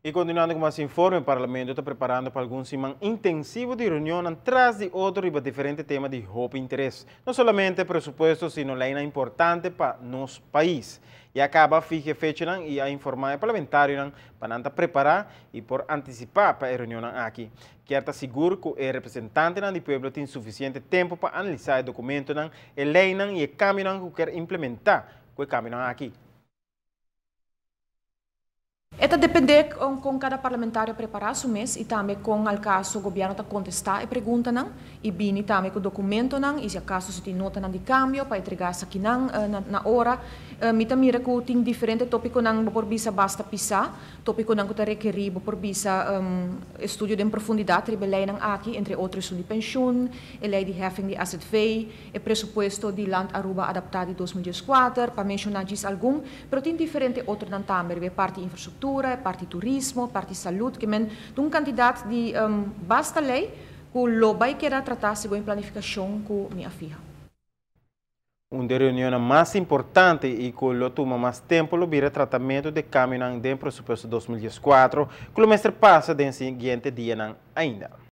Y continuando cu mas informe, Parlamento ta preparando pa algun siman intensivo di reunion tras di otro riba diferente tema di hopi interes. No solamente presupuesto, sino ley importante pa nos pais. Y a caba di fiha fecha y a informa e parlamentario pa nan prepara y por anticipa pa e reunion aki. Kier ta sigur cu e representante di pueblo tin suficiente tempo pa analisa e documento, e ley y e cambio cu kier implementa cu e cambio aki. E ta depende con cada parlamentario prepara su mes y tambe con al caso gobierno ta contesta e preguntanan y bini tambe cu documentonan y si acaso si tin notanan di cambio pa entrega esakinan na ora. Mi ta mira cu tin diferente topiconan por bisa basta pisa, topiconan cu ta rekeri por bisa estudio den profundidad riba leynan aki, entre otro di pensioen, e ley di heffing di AZV, e presupuesto di Land Aruba adapta di 2014, pa menciona djis algun, pero tin diferente otronan tambe, parti infrastructura, parti turismo, parti salud, kiermen un cantidad di basta ley cu lo bay keda trata segun planificacion cu mi a fiha. Un reunion mas importante y cu lo tuma mas tempo lo bira tratamento di cambio den presupuesto 2014, cu lo mester pasa den siguiente dianan ainda.